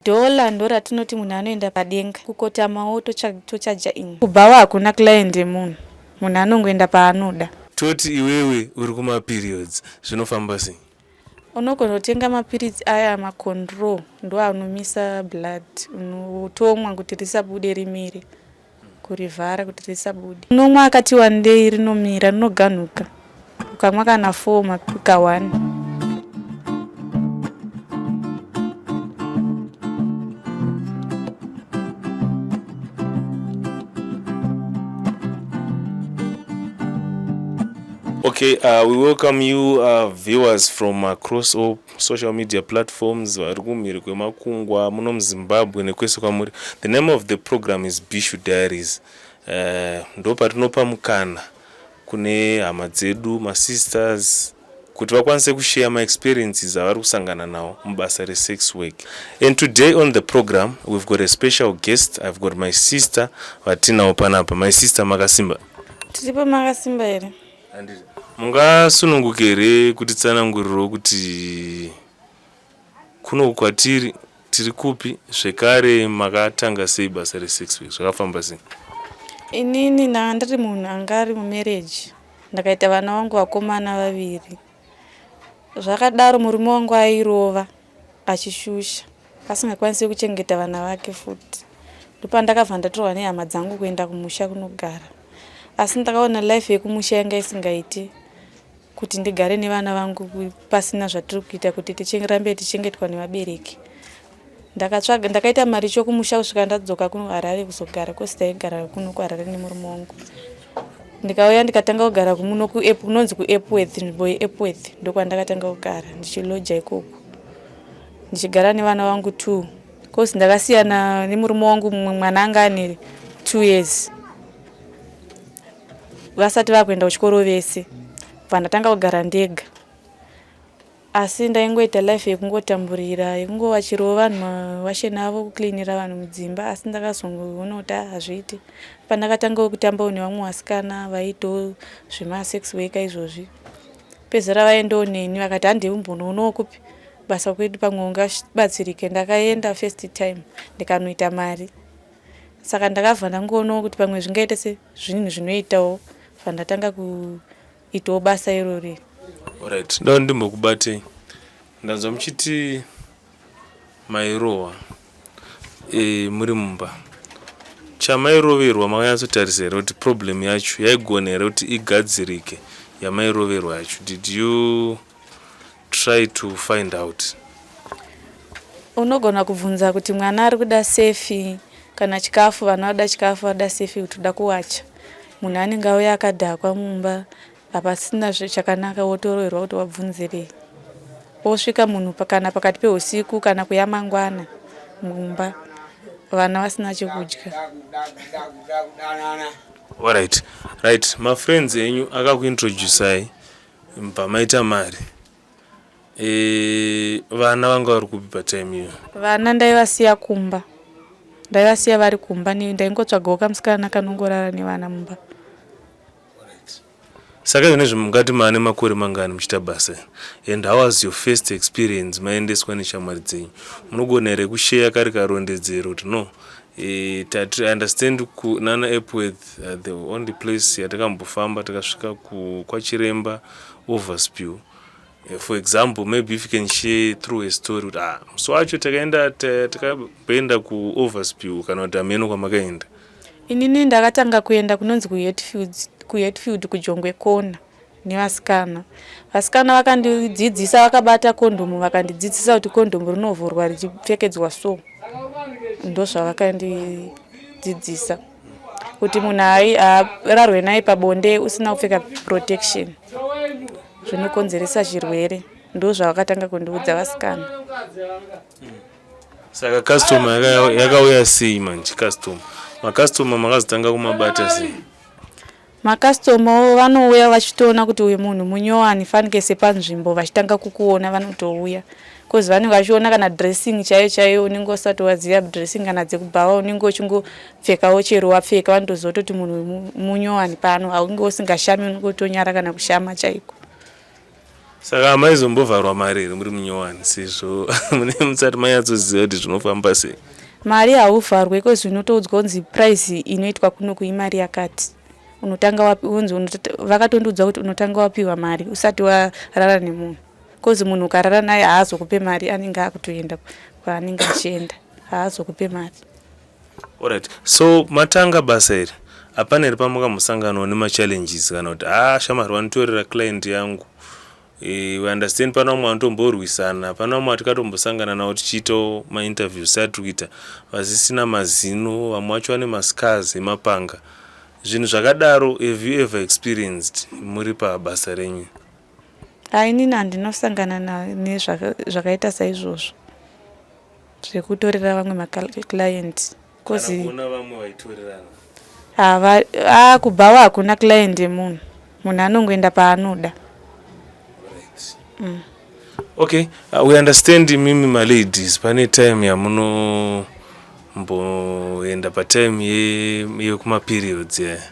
Dollar ndoratinoti munhu anoenda padenga kukotamawo tochaja imwe. Kubhawa hakuna client yemunhu, munhu anongoenda paanoda. Toti iwewe uri kumaperiods zvinofamba sei? Unogona kutenga mapiritsi aya macontrol ndoanomisa blood unotomwa kuti risabude rimire kurivhara kuti risabude. Unomwa akati wandei rinomira rinoganhuka ukamwa kana 4 mapika 1. Okay, we welcome you viewers from across all social media platforms vari kumhiri kwemakungwa muno muZimbabwe nekwese kwamuri. The name of the program is Bishu Diaries. Ndo patinopa mukana kune hama dzedu, masisters, kuti vakwanise kushare maexperiences avari kusangana nawo mubasa resex work. And today on the program we've got a special guest. I've got my sister vatinawo panapa. My sister, makasimba? Tiripo, makasimba here? Handiti mungasununguke here kutitsanangurirawo kuti kuno kwatiri tiri kupi, zvekare makatanga sei basa resex work, zvakafamba sei? Inini ndanga ndiri munhu anga ari mumarriage, ndakaita vana vangu vakomana vaviri. Zvakadaro murume wangu airova achishusha, asingakwanisi kuchengeta vana vake futi. Ndopandakabva ndatorwa nehama dzangu kuenda kumusha kunogara. Asi ndakaona life yekumusha yanga isingaiti kuti ndigare nevana vangu pasina zvatiri kuita kuti tirambe tichengetwa nevabereki. Ndakatsvaga, ndakaita maricho kumusha kusvika ndadzoka kuno Harare kuzogara, kosi taigara kuno kuHarare nemurume wangu. Ndikauya ndikatanga kugara kumuno kunonzi kuEpworth, nzvimbo yeEpworth ndokwandakatanga kugara ndichiloja ikoko. Ndichigara nevana vangu 2. Kosi ndakasiyana nemurume wangu mumwe mwana anga ane 2 years. Vasati vakuenda kuchikoro vese. Bva ndatanga kugara ndega. Asi ndaingoita life yekungotamburira, yekungowachirawo vanhu washeni avo, kucleanira vanhu mudzimba, asi ndakazongoona kuti hazviiti. Pandakatangawo kutambawo nevamwe vasikana vaiitawo zvemasex worker izvozvi. Pedzera vaendawo neni vakati handei umbonoonawo kupi basa kwedu pamwe ungabatsirike. Ndakaenda first time ndikanoita mari. Saka ndakabva ndangoonawo kuti pamwe zvingaita sezvinhu zvinoitawo, bva ndatanga kuitawo basa irori. Alright, ndao ndimbokubatei. Ndanzwa muchiti mairohwa muri mumba. Chamairoverwa makanyatsotarisa here kuti problem yacho yaigona here kuti igadzirike yamairoverwa yacho? Did you try to find out? Unogona kubvunza kuti mwana ari kuda sefi kana chikafu, vana vanoda chikafu, vanoda sefi, kuti uda kuwacha. Munhu anenge auya akadhakwa mumba, hapasina chakanaka, wotoroverwa kuti wabvunzirei. Osvika munhu kana pakati peusiku kana kuya mangwana mumba, vana vasina chekudya. Alright, right, mafriends enyu akakuintroducai pamaita mari. Vana vanga vari kupi patime iyo? Vana ndaivasiya kumba. Ndaivasiya vari kumba, ndaingotsvagawo kamusikana kanongorara nevana mumba. Saka izvonizvi mungati maane makore mangani muchiita basa iri? And how was your first experience maendeswa neshamwari dzenyu? Munogona here kusheya kari karondedzero kuti no, tati I understand kunana Epworth, the only place yatakambofamba takasvika kwaChiremba Overspill. For example, maybe if you can share through a story kuti musi wacho takaenda takamboenda kuOverspill kana kuti hameno kwamakaenda. Inini ndakatanga kuenda kunonzi kuHatfield, kuHatfield kuJongwe Corner nevasikana. Vasikana vakandidzidzisa, vakabata kondomu vakandidzidzisa kuti kondomu rinovhurwa richipfekedzwa so. Ndozvavakandidzidzisa. Kuti munhu ararwe naye pabonde usina kupfeka protection zvinokonzeresa chirwere. Ndozvavakatanga kundiudza vasikana. Saka customer yakauya sei manje? Customer, macustomer makazotanga kumabata sei? Makasitomawo vanouya vachitoona kuti uyu munhu munyowani fanike sepanzvimbo, vachitanga kukuona vanotouya cause vanenge vachiona kana dressing chaiyo chaiyo unenge usati waziva dressing kana dzekubhawa, unenge uchingopfekawo chero wapfeka, vanotoziva kutoti munhu munyowani pano, haunge usingashami, unenge utonyara kana kushama chaiko. Saka maizombovharwa mari here muri munyowani sezvo mune musati manyatsoziva kuti zvinofamba sei? Mari hauvharwe coz unotoudzwa kunzi price inoitwa kunoku imari yakati. Unotanga wonzi vakatondiudza kuti unotanga wapiwa mari usati warara nemunhu coz munhu ukarara naye haazokupe mari anenge akutoenda kwaanenge achienda haazokupe mari. Alright, so matanga basa iri hapana here pamakambosanganawo nemachallenges kana kuti haa ah, shamwari vanotorera client yangu eh, we understand pana vamwe vanotomborwisana pana vamwe vatikatombosangana navo tichiitawo mainterviews atiri kuita vasisina mazino vamwe vacho vane mascars emapanga zvinhu zvakadaro have you ever experienced muri pabasa renyu? Ha inini handinosangana nezvakaita saizvozvo zvekutorera vamwe maclient coz kuona vamwe vaitorerana. Hava ah kubhawa hakuna client yemunhu munhu anongoenda paanoda. Right. Okay, we understand imimi maladies pane time yamunomboenda patime yekumaperiods yaya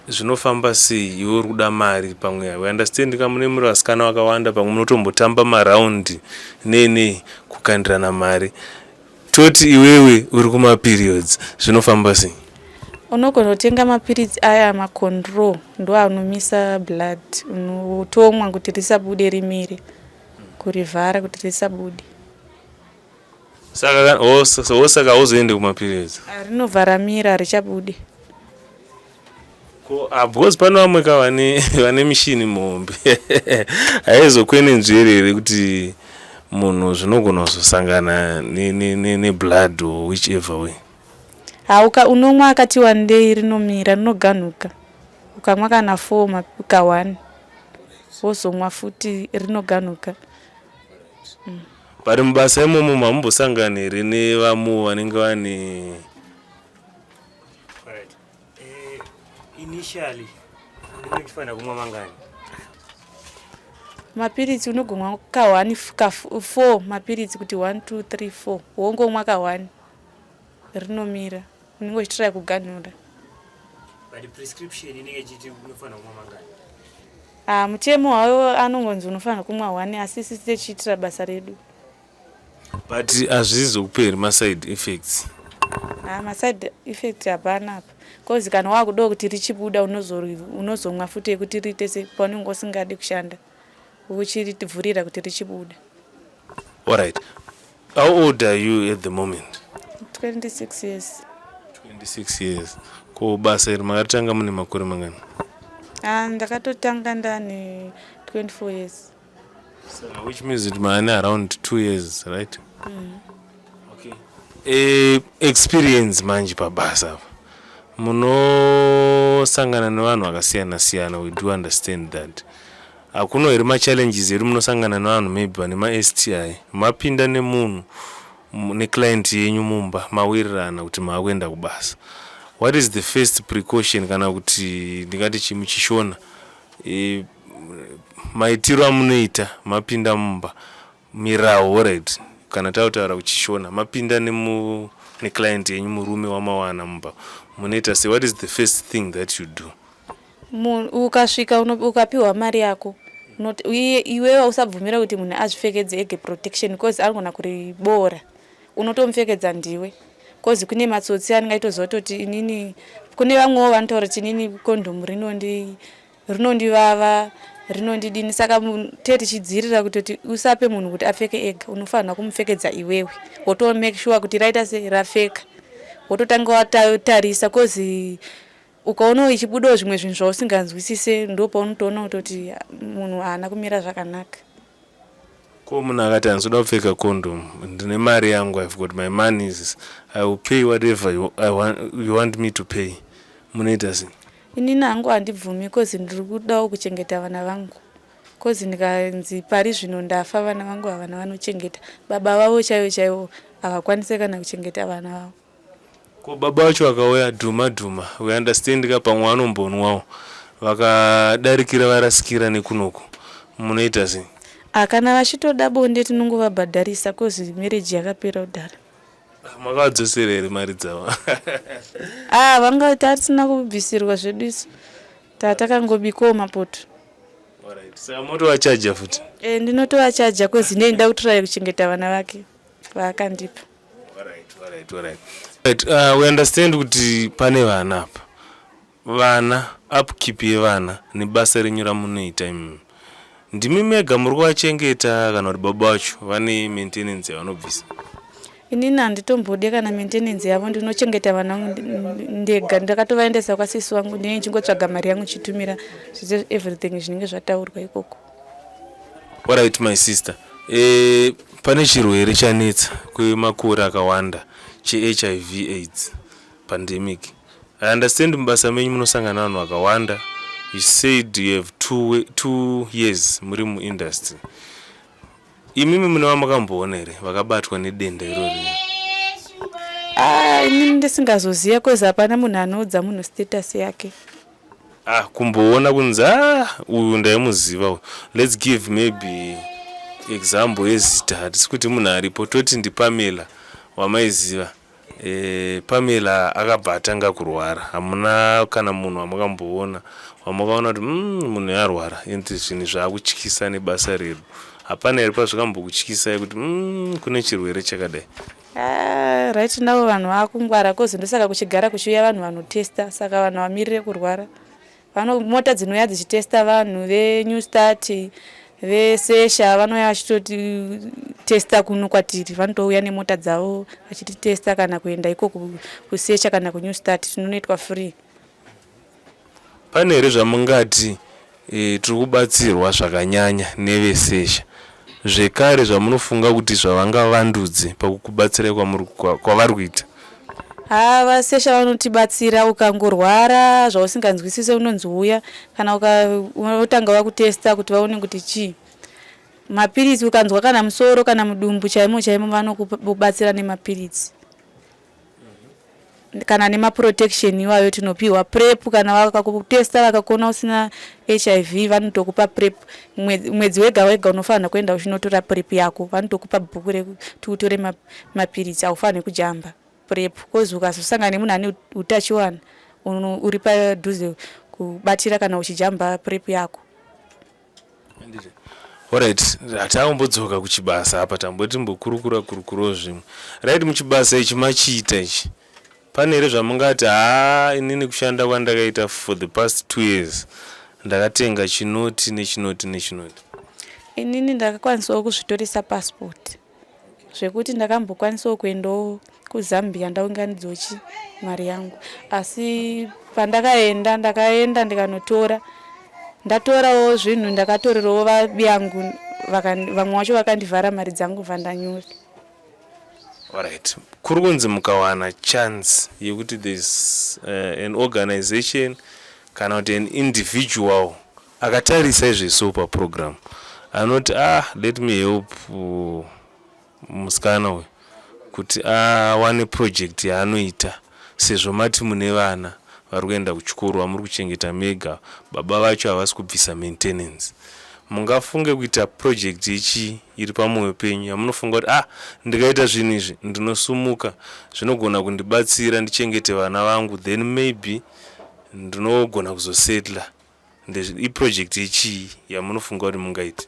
zvinofamba sei iwe uri kuda mari pamwe we understand ka mune muri vasikana vakawanda pamwe munotombotamba maround nei nei kukandirana mari toti iwewe uri kumaperiods zvinofamba sei? Unogona kutenga mapiritsi aya macontrol ndoanomisa blood unotomwa kuti risabude rimire kurivhara kuti risabude. Saka oh, saka hauzoende kumaperiods? Rinobva ramira harichabude. Ko ah, because pane vamwe ka vane vane mishini muhombe haizokwenenzveri here kuti munhu zvinogona kuzosangana neblood ne, ne, or whichever way. Hauka unomwa akati wandei rinomira rinoganhuka ukamwa kana 4 ka 1 wozomwa futi rinoganhuka. But mubasa imomo mamumbosangana here nevamwe vanenge vane Alright. Eh, initially ndinenge ndichifanira kumwa mangani? Mapiritsi unogomwa ka 1 ka 4 mapiritsi kuti 1 2 3 4 wongomwa ka 1 rinomira unenge uchitraya kuganhura. But prescription inenge ichiti unofanira kumwa mangani? Ah, mutemo hawo anongonzi unofanira kumwa 1 asi isi tichiitira basa redu. But hazvizokuperi maside effects? Ah, maside effect hapana apa cause kana wakudawo kuti richibuda unozomwa futi yekuti riite se paunenge usingadi kushanda uchirivhurira kuti richibuda. Alright. How old are you at the moment? 26 years. 26 years. Ko basa iri makaritanga mune makore mangani? Ah, ndakatotanga ndane 24 years. So, which means it maane around 2 years, right? Okay. Eh, experience manje pabasa apa. Munosangana nevanhu vakasiyana siyana, we do understand that. Hakuno here machallenges here munosangana nevanhu maybe vane maSTI mapinda nemunhu neclient yenyu mumba mawirirana kuti maakuenda kubasa what is the first precaution kana kuti ndingati chii muchishona e, maitiro amunoita mapinda mumba mirawo alright kana tautaura kuchishona mapinda nemu neclient yenyu murume wamawana mumba munoita sei what is the first thing that you do? Ukasvika ukapiwa mari yako iwewe usabvumira kuti munhu azvipfekedze ege protection coz anogona kuriboora unotomupfekedza ndiwe coz kune matsotsi anenge aitoziva kutoti inini kune vamwewo vanotaura kuti inini condom rinondi rinondivava rinondidini saka tee tichidziirira kutoti usape munhu kuti apfeke ega unofanira kumupfekedza iwewe woto make sure kuti raita sei rapfeka wototanga watarisa coz Ukaonawo ichibudawo zvimwe zvinhu zvausinganzwisise ndopaunotoona kutoti munhu haana kumira zvakanaka. Ko munhu akati handisi kuda kupfeka condom ndine mari yangu I've got my monies I will pay whatever you, I want, you want me to pay munoita sei? Inini hangu handibvumi coz ndiri kudawo kuchengeta vana vangu coz ndikanzi pari zvino ndafa vana vangu havana vanochengeta baba vavo chaivo chaivo havakwanise kana kuchengeta vana vavo. Ko baba vacho vakauya dhuma dhuma we understand ka pamwe vanombonwawo vakadarikira varasikira nekunoku munoita sei? Ah kana vachitoda bonde tinongovabhadharisa coz marriage yakapera kudhara. Makavadzosera here mari dzavo? Ah vanga tatisina kubvisirwa zvedu isu tatakangobikawo mapoto. Alright. Saka motovachaja futi? E, ndinotovachaja cause ndinoenda kutraya kuchengeta vana vake vaakandipa. Alright. Right, we understand kuti pane vana apa. Vana, upkeep yevana nebasa renyu ramunoita imimi. Ndimi mega muri kuvachengeta kana kuti baba vacho vane maintenance yavanobvisa? Inini handitombodi kana maintenance yavo, ndinochengeta vana vangu ndega. Ndakatovaendesa kwasisi wangu, ndinenge ndichingotsvaga mari yangu chitumira zvese everything zvinenge zvataurwa ikoko. Alright my sister. Pane chirwere chanetsa kwemakore akawanda cheHIV AIDS pandemic. I understand mubasa menyu munosangana nevanhu vakawanda. You said you have 2 years muri muindustry. Imimi mune vamakamboona here vakabatwa nedenda irori? Ah, inini ndisingazoziva cause hapana munhu anoudza munhu status yake. Ah, kumboona kunzi, ah, uyu ndaimuziva uyu. Let's give maybe example yezita, hatisi kuti munhu aripo, toti ndiPamela wamaiziva. Pamela akabva atanga kurwara. Hamuna kana munhu wamakamboona wamakaona kuti munhu yarwara ende zvinhu zvaakutyisa nebasa redu? Hapana here pazvakambokutyisai kuti kune chirwere chakadai? Ah, right now vanhu vaakungwara cause ndosaka kuchigara kuchiuya vanhu vanotesta, saka vanhu vamirire kurwara. Vano mota dzinouya dzichitesta vanhu veNew Start, veSesha, vanouya vachitotesta kuno kwatiri. Vanotouya nemota dzavo vachititesta kana kuenda iko kuSesha kana kuNew Start, tinonoitwa free. Pane here zvamungati tiri kubatsirwa zvakanyanya neveSesha zvekare, zvamunofunga kuti zvavangavandudze pakukubatsirai kwavari kuita? Ha, vaSesha vanotibatsira. Ukangorwara zvausinganzwisise unonzi uya, kana unotanga vakutesta kuti vaone kuti chii. Mapiritsi, ukanzwa kana musoro kana mudumbu chaimo chaimo, vanokubatsira nemapiritsi kana nemaprotection iwayo tinopiwa PrEP. Kana vakakutesta vakakuona usina HIV, vanotokupa PrEP. Mwedzi wega wega unofanira kuenda uchinotora PrEP yako. Vanotokupa bhuku rekuti utore mapiritsi, haufaniri kujamba PrEP cause ukazosangana nemunhu ane utachiwana uri padhuze kubatira kana uchijamba PrEP yako. Alright, hatakumbodzoka kuchibasa apa, tamboti timbokurukura kurukurawo zvimwe. Right, muchibasa ichi machiita ichi, pane here zvamungati, haa, inini kushanda kwandakaita for the past 2 years ndakatenga chinoti nechinoti nechinoti? Inini ndakakwanisawo kuzvitoresa passport, zvekuti ndakambokwanisawo kuendawo kuZambia ndaunganidzawo chi mari yangu. Asi pandakaenda, ndakaenda ndikanotora, ndatorawo zvinhu, ndakatorerawo vabiyangu, vamwe vacho vakandivhara mari dzangu bva ndanyura. Alright, kuri kunzi mukawana chance yekuti there's an organization kana kuti an individual akatarisa izveso paprogram anoti, ah, let me help musikana uyu kuti awane project yaanoita, sezvo mati mune vana vari kuenda kuchikoro vamuri kuchengeta mega, baba vacho havasi kubvisa maintenance, mungafunge kuita project ichi iri pamwoyo penyu yamunofunga kuti, ah, ndikaita zvinhu izvi ndinosumuka, zvinogona kundibatsira ndichengete vana vangu, then maybe ndinogona kuzosetla? Iproject yechii yamunofunga kuti mungaita?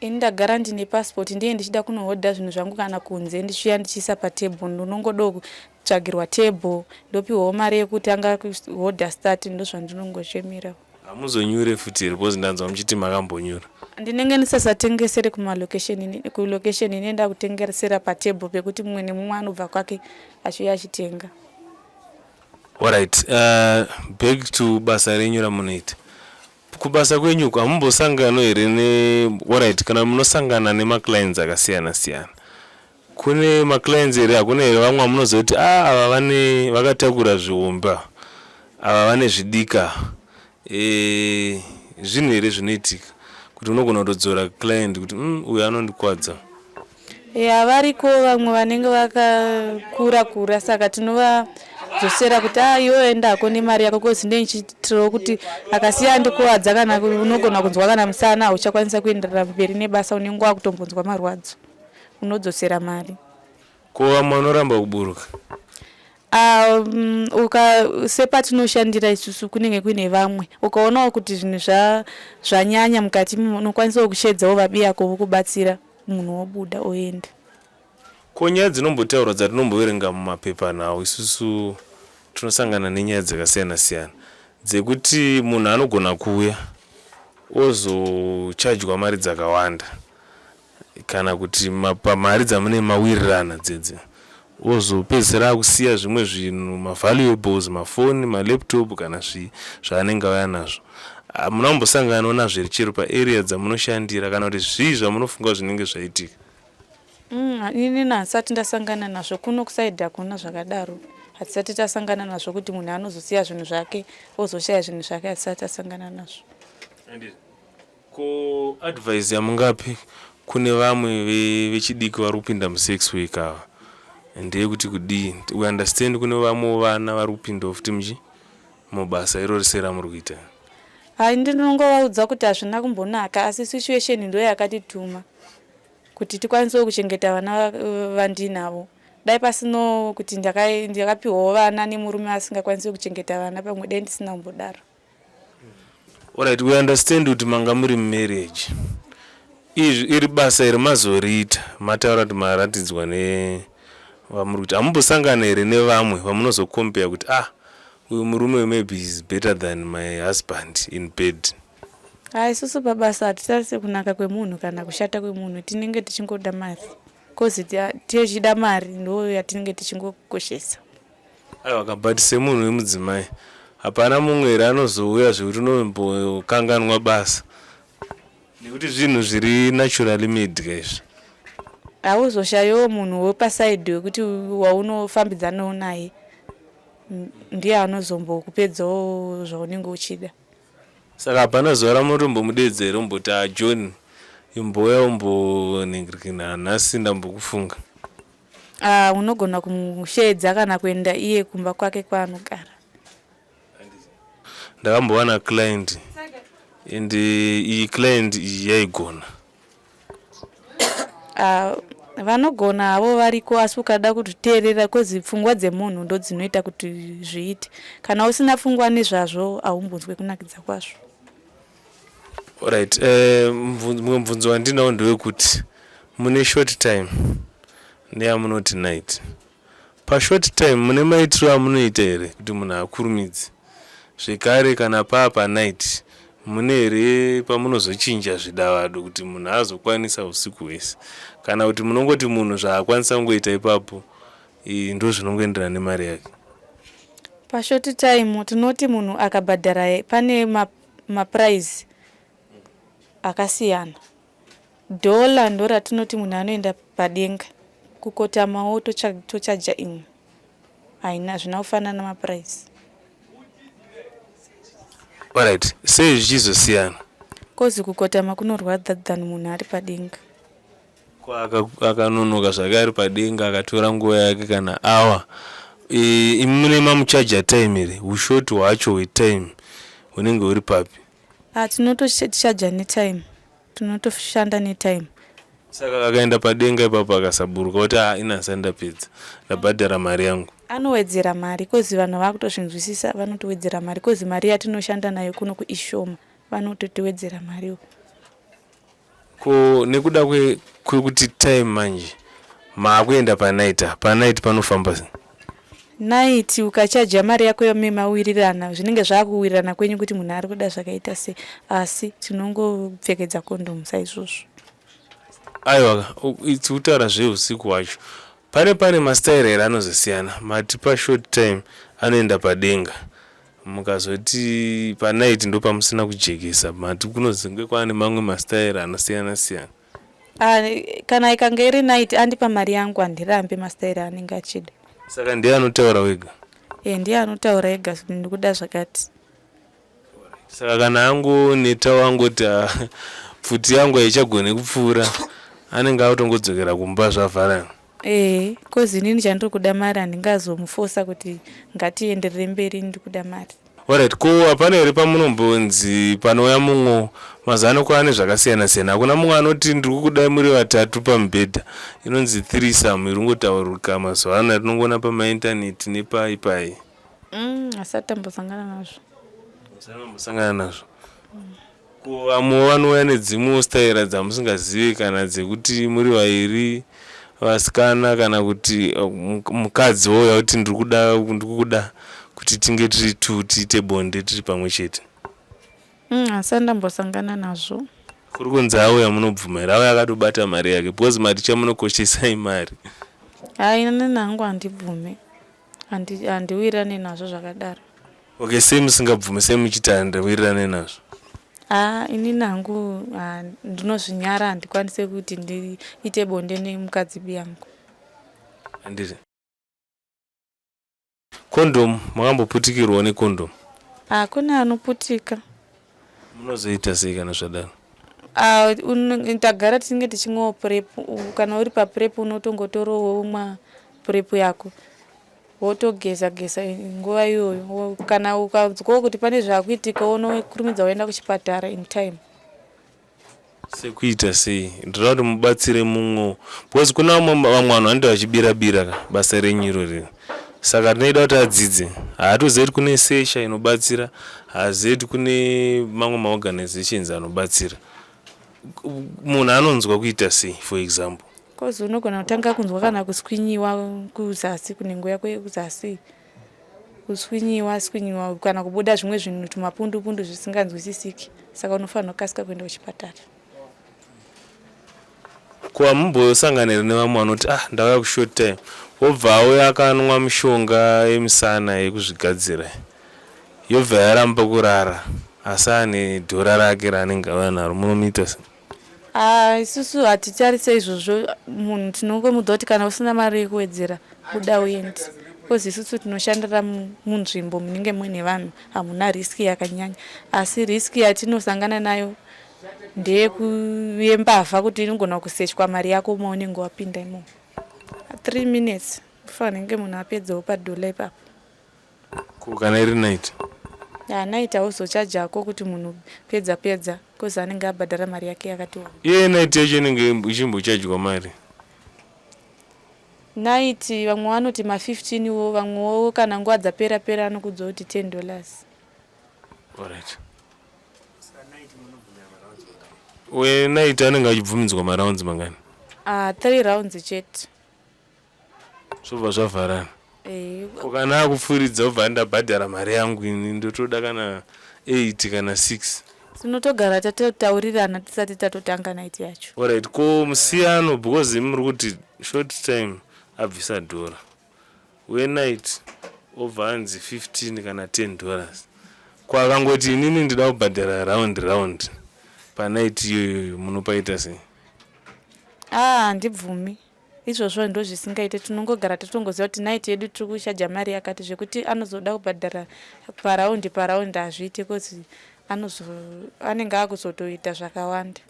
Ini ndagara ndine passport, ndiye ndichida kunohodha zvinhu zvangu kana kunze, ndichiuya ndichiisa patable. Ndinongodawo kutsvagirwa table, ndopiwawo mari yekutanga kuhodha start. Ndozvandinongochemera. Hamuzonyure futi here? Because ndanzwa muchiti makambonyura. Ndinenge ndisasatengesere kumalocation, kulocation inoenda kutengesera patable pekuti mumwe nemumwe anobva kwake achiuya achitenga. Alright, back to basa renyu ramunoita. Kubasa kwenyu uku hamumbosangano here ne, alright, kana munosangana nemaclients akasiyana siyana, kune maclients here, hakuna here vamwe vamunozoti, ah, ava vane vakatakura zvihombe, ava vane zvidika? Zvinhu here zvinoitika kuti unogona kutodzora client kuti, uyu anondikwadza"? Ya, variko vamwe vanenge vakakura kura, saka tinovadzosera kuti, a, iwe endako nemari yako, cause ndenichitirawo kuti akasiya andikuvadza, kana unogona kunzwa kana musana hauchakwanisa kuenderera mberi nebasa, unenge wakutombonzwa marwadzo, unodzosera mari. Ko vamwe vanoramba kuburuka? Uka sepatinoshandira isusu kunenge kuine vamwe, ukaonawo kuti zvinhu zvanyanya mukati, unokwanisawo kushedzawo vabiyako vokubatsira, munhu wobuda oenda. Ko nyaya dzinombotaurwa dzatinomboverenga mumapepanhau, isusu tinosangana nenyaya dzakasiyana siyana dzekuti munhu anogona kuuya ozochajwa mari dzakawanda, kana kuti pamari dzamune mawirirana dzedze ozopedzisira akusiya zvimwe zvinhu, mavaluables, mafoni, malaptop kana zvii zvaanenge auya nazvo. Hamuna kumbosanganawo nazvo here chero paarea dzamunoshandira, kana kuti zvii zvamunofunga zvinenge zvaitika? Inini handisati ndasangana nazvo. Kuno kuside hakuna zvakadaro, hatisati tasangana nazvo kuti munhu anozosiya zvinhu zvake ozoshaya zvinhu zvake, hatisati tasangana nazvo. Ko advice yamungape kune vamwe vechidiki vari kupinda musex work ava ndeyekuti kudii? We understand kune vamwewo vana vari kupindawo futi muchi mubasa irori seramuri kuita. Hai, ndinongovaudza kuti hazvina kumbonaka, asi situation ndo yakatituma kuti tikwanisewo kuchengeta vana vandinavo. Dai pasino kuti ndakapiwawo vana nemurume asingakwanisi kuchengeta vana, pamwe dai ndisina kumbodaro. Alright, we understand kuti manga muri mumarriage. Izvi iri basa iri mazoriita, mataura kuti maratidzwa nevamuri kuti hamumbosangana here nevamwe vamunozocompare kuti, ah, uyu murume maybe is better than my husband in bed? Hai, isusu pabasa hatitarise kunaka kwemunhu kana kushata kwemunhu, tinenge tichingoda mari, cause tichida mari ndo yatinenge tichingokoshesa. Aiwa, but semunhu wemudzimai, hapana mumwe here anozouya zvekuti unombokanganwa basa, nekuti zvinhu zviri naturally made kaizvi? Hauzoshayiwo munhu wepaside wekuti waunofambidzanawo naye, ndiye anozombokupedzawo zvaunenge uchida. Saka hapana zuva ramunotombomudedza here, umboti, "A John, imbouya umbonhingirikina, nhasi ndambokufunga"? Unogona kumushedza kana kuenda iye kumba kwake kwaanogara. Ndakambowana client, and iyi client iyi yaigona. Vanogona havo variko, asi ukada kuteerera, cause pfungwa dzemunhu ndo dzinoita kuti zviite. Kana usina pfungwa nezvazvo, haumbonzwe kunakidza kwazvo. Alright, mumwe mubvunzo wandinawo ndewekuti mune short time neyamunoti night. Pashort time mune maitiro amunoita here kuti munhu akurumidze? Zvekare kana paa panight, mune here pamunozochinja zvidavado kuti munhu azokwanisa usiku hwese, kana kuti munongoti munhu zvaakwanisa kungoita ipapo ndo zvinongoenderana nemari yake? Pashort time tinoti munhu akabhadhara, pane maprice akasiyana. Dhola ndo ratinoti munhu anoenda padenga, kukotamawo tochaja imwe. Haina, hazvina kufanana maprice. Alright, sei zvichizosiyana? Cause kukotama kunorwadza than munhu ari padenga. Ko akanonoka zvake ari padenga, akatora nguva yake kana awa, imi mune mamuchaja time here? Ushort hwacho hwetime hunenge huri papi? Tinotochaja netime, tinotoshanda netime. Saka akaenda padenga ipapo akasaburuka, kuti a ina asati ndapedza, ndabhadhara mari yangu? Anowedzera mari, cause vanhu vakutozvinzwisisa, vanotowedzera mari, cause mari yatinoshanda nayo kuno kuishoma, vanototiwedzera mariwo. Ko nekuda kwekuti time manje maakuenda panight, apa panight panofamba sei? Night ukachaja mari yako yomemawirirana, zvinenge zvaakuwirirana kwenyu kuti munhu ari kuda zvakaita sei, asi tinongopfekedza kondomu saizvozvo. Aiwa, tikutaura zveusiku hwacho, pane mastaira here anozosiyana? Mati pashort time anoenda padenga, mukazoti panight ndo pamusina kujekesa, mati kunozenge kwaane mamwe mastaira anosiyana siyana. Ah, kana ikanga iri night, andipa mari yangu, handirambe mastaira anenge achida. Saka ndiye anotaura wega? E, ndiye anotaura ega kuti ndikuda zvakati. Saka kana angoneta, wangoti, "Ah, pfuti yangu haichagoni kupfuura," anenge akutongodzokera kumba, zvavharana? Ee, cause inini chandiri kuda mari, handingazomufosa kuti ngatienderere mberi, ndikuda mari. Alright, ko hapana here pamunombonzi panouya mumwe? Mazuva ano kwava nezvakasiyana siyana. Hakuna mumwe anoti ndiri kukudai muri vatatu pamubhedha, inonzi threesome, iri kungotaurika mazuva ano yatinongoona pamaintaneti nepai pai? Asati tambosangana nazvo. Musati mambosangana nazvo. Ko vamwe vanouya nedzimwewo staira dzamusingazive, kana dzekuti muri vairi vasikana, kana kuti mukadzi wouya kuti ndiri kuda, ndiri kukuda kuti tinge tiri two, tiite bonde tiri pamwe chete? Asati ndambosangana nazvo. Kuri kunzi auya, munobvuma here? Auya akatobata mari yake, because mati chamunokoshesa imari. Hai, inini hangu handibvume. Handiwirirane nazvo zvakadaro. Okay, sei musingabvumi? Sei muchiti handiwirirane nazvo? Ha, inini hangu ndinozvinyara, handikwanise kuti ndiite bonde nemukadzi biyangu. Handiti condom, makamboputikirwawo necondom? Hakuna anoputika. Munozoita sei kana zvadaro? Ah, tagara tinenge tichimwawo PrEP. Kana uri paPrEP unotongotorawo womwa PrEP yako, wotogeza geza nguva iyoyo. Kana ukanzwawo kuti pane zvaakuitika, unokurumidza woenda kuchipatara in time. Sekuita sei? Ndinoda kuti mubatsire mumwewo, because kuna vamwe vanhu vanoita vachibira bira ka basa renyu irori, saka tinoida kuti adzidze. Haatozivi kuti kune sesha inobatsira, haazivi kuti kune mamwe maorganizations anobatsira. Munhu anonzwa kuita sei, for example? 'Cause unogona kutanga kunzwa kana kuswinyiwa kuzasi, kunhengo yako yekuzasi, kuswinyiwa swinyiwa, kana kubuda zvimwe zvinhu tumapundu pundu zvisinganzwisisiki, saka unofanira kukasika kuenda kuchipatara. Ko hamumbosangana here nevamwe vanoti, "Ah, ndauya kushort time," wobva auya akanwa mishonga yemisana yekuzvigadzira, yobva yaramba kurara, asi ane dhora rake raanenge auya naro? Munomuita sei? Ah, isusu hatitarise izvozvo. Munhu tinongomudza kuti kana usina mari yekuwedzera, buda uende, because isusu tinoshandira munzvimbo munenge muine vanhu, hamuna risk yakanyanya. Asi risk yatinosangana nayo ndeyembavha, kuti inogona kusechwa mari yako maunenge wapinda imomo. 3 minutes kufanira kunge munhu apedzawo padhola ipapo. Ko kana iri night? Night hauzochajako kuti munhu pedza pedza, because anenge abhadhara mari yake yakati wanda. Iye night yacho inenge ichimbochajwa mari? Night vamwe vanoti ma15 wo, vamwewo kana nguva dzapera pera anokudza kuti $10. Alright, wenight anenge achibvumidzwa marounds mangani? 3 rounds chete. Zvobva zvavharana? Eh. Ko kana akupfuuridza, obva ndabhadhara mari yangu, ini ndotoda kana 8 kana 6? Tinotogara tatotaurirana tisati tatotanga night yacho. Alright, ko musiyano, because imi muri kuti short time abvisa dhora, wenight obva anzi 15 kana $10, ko akangoti inini ndida kubhadhara round round panight iyoyoyo, munopaita sei? Ah, handibvumi izvozvo, ndo zvisingaite. Tinongogara tatongoziva kuti night yedu tiri kuchaja mari yakati. Zvekuti anozoda kubhadhara paraundi paraundi hazviiti, 'cause anenge akuzotoita zvakawanda.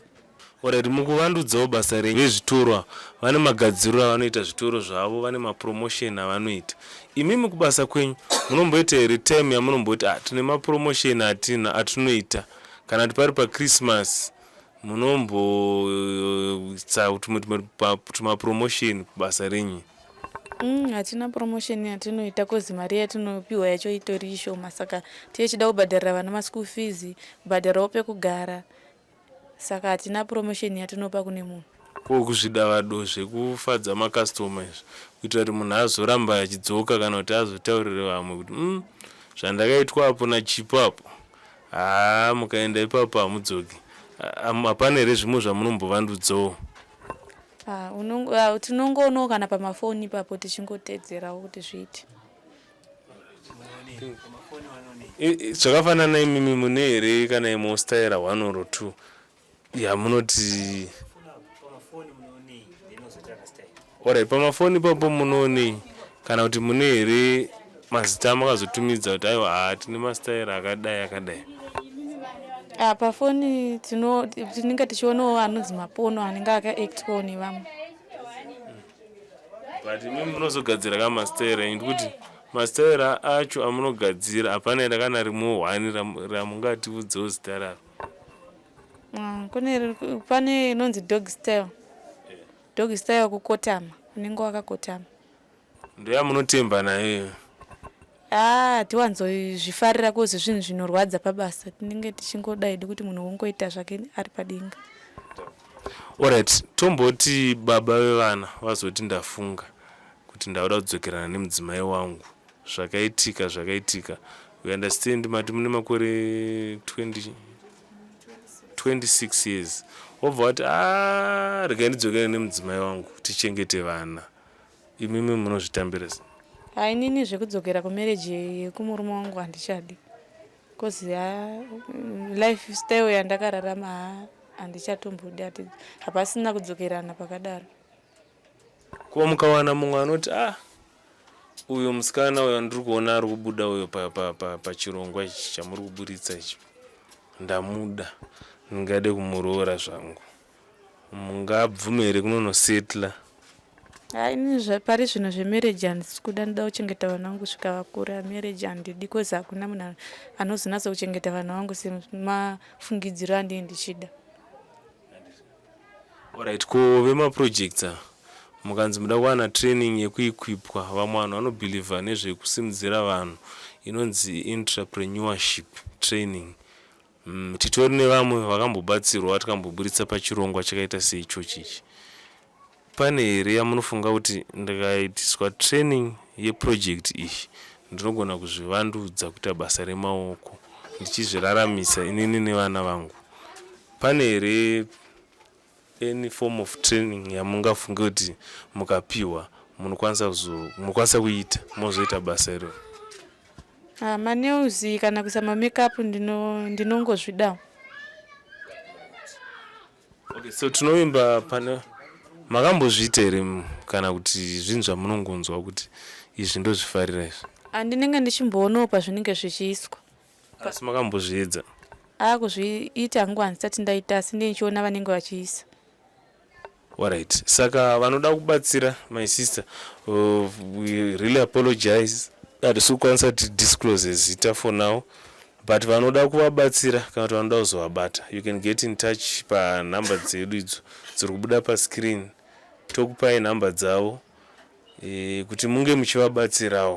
Alright, mukuvandudzawo basa renyu, vezvitoro vane magadziriro avanoita zvitoro zvavo, vane mapromotion avanoita. Imimi kubasa kwenyu munomboita here time yamunomboti, "Ah, tine mapromotion atina atinoita," kana kuti pari paChristmas munomboitsa tumapromotion kubasa renyu? Hatina promotion yatinoita, 'cause mari yatinopiwa yacho itori ishoma, saka tichida kubhadharira vana maschool fees, kubhadharawo pekugara, saka hatina promotion yatinopa kune munhu. Ko kuzvidavado zvekufadza makastoma izvi, kuitira kuti munhu azoramba achidzoka, kana kuti azotaurire vamwe kuti, Zvandakaitwa apo naChipo apo, haa, mukaenda ipapo hamudzoki," hapana here zvimwe zvamunombovandudzawo? Ah, tinongoonawo kana pamafoni ipapo, tichingotedzerawo kuti zviite. Zvakafanana, imimi mune here kana imwe style one or two yamunoti? Alright, pamafoni ipapo munoonei, kana kuti mune here mazita amakazotumidza kuti aiwa, haa, tine mastaira akadai akadai? Ah, pafoni tinenge tichionawo anonzi maporno anenge akaactwawo nevamwe. But imi munozogadzira ka mastaira enyu, ndikuti Masitaira acho amunogadzira hapana here kana rimwe hwani ramungatiudzewo zita raro? Kune pane inonzi dog style. Dog style kukotama, unenge wakakotama. Ndoyamunotemba nayo iyo? Haa, hatiwanzozvifarira 'cause zvinhu zvinorwadza pabasa. Tinenge tichingoda hedu kuti munhu wongoita zvake ari padenga. Alright, tomboti baba vevana vazoti, "Ndafunga kuti ndauda kudzokerana nemudzimai wangu." Zvakaitika, zvakaitika. We understand, mati mune makore 20, 26 years. Wobva wati, "A, regai ndidzokere nemudzimai wangu tichengete vana." Imimi munozvitambira sei? Ha, inini zvekudzokera kumarriage yekumurume wangu handichadi, 'cause ha, life style yandakararama, ha, handichatombodi. Hapasina kudzokerana pakadaro. Ko mukawana mumwe anoti, "Ah, uyo musikana uyo ndiri kuona ari kubuda uyo pachirongwa ichi chamuri kuburitsa ichi, ndamuda, ndingade kumuroora zvangu," mungabvume here kunonosetla? Ha, ini pari zvino zvemarriage handisi kuda. Ndoda kuchengeta vana vangu kusvika vakura. Marriage handidi, 'cause hakuna munhu anozonatsa kuchengeta vana vangu semafungidziro andii ndichida. Alright, ko vemaprojects ava, mukanzi muda kuwana training yekuequipwa, vamwe vanhu vanobhilivha nezvekusimudzira vanhu inonzi entrepreneurship training, titori nevamwe vakambobatsirwa tikamboburitsa pachirongwa chakaita seichochi ichi. Pane here yamunofunga kuti ndikaitiswa training yeproject iyi ndinogona kuzvivandudza kuita basa remaoko ndichizviraramisa inini nevana vangu? Pane here any form of training yamungafunge kuti mukapiwa munokwanisa kuita mozoita basa iroro? Ah, manails kana kuisa mamakeup ndinongozvidawo. Okay, so tinovimba pane makambozviita here, kana kuti zvinhu zvamunongonzwa kuti izvi ndozvifarira izvi? Handinenge ndichimboonawo pazvinenge zvichiiswa. Asi makambozviedza? Akuzviita hangu handisati ndaita, asi ndichiona vanenge vachiisa. Alright, saka vanoda kubatsira my sister, we really apologize, hatisi kukwanisa kuti disclose zita for now, but vanoda kuvabatsira kana kuti vanoda kuzovabata, you can get in touch panhamba dzedu idzo dziri kubuda pascreen. Tokupai nhamba dzavo kuti munge muchivabatsirawo.